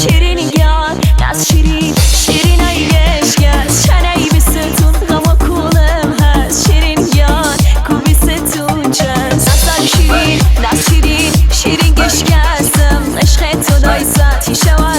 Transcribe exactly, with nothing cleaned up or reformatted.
Şirin yar, naz şirin, şirin ay geşkes. Çeney bi sütun, gama kulum hes. Şirin yar, ku bi sütun çes. Nazan şirin, naz şirin, şirin geşkesim. Eşqê tu daysa, tîşewa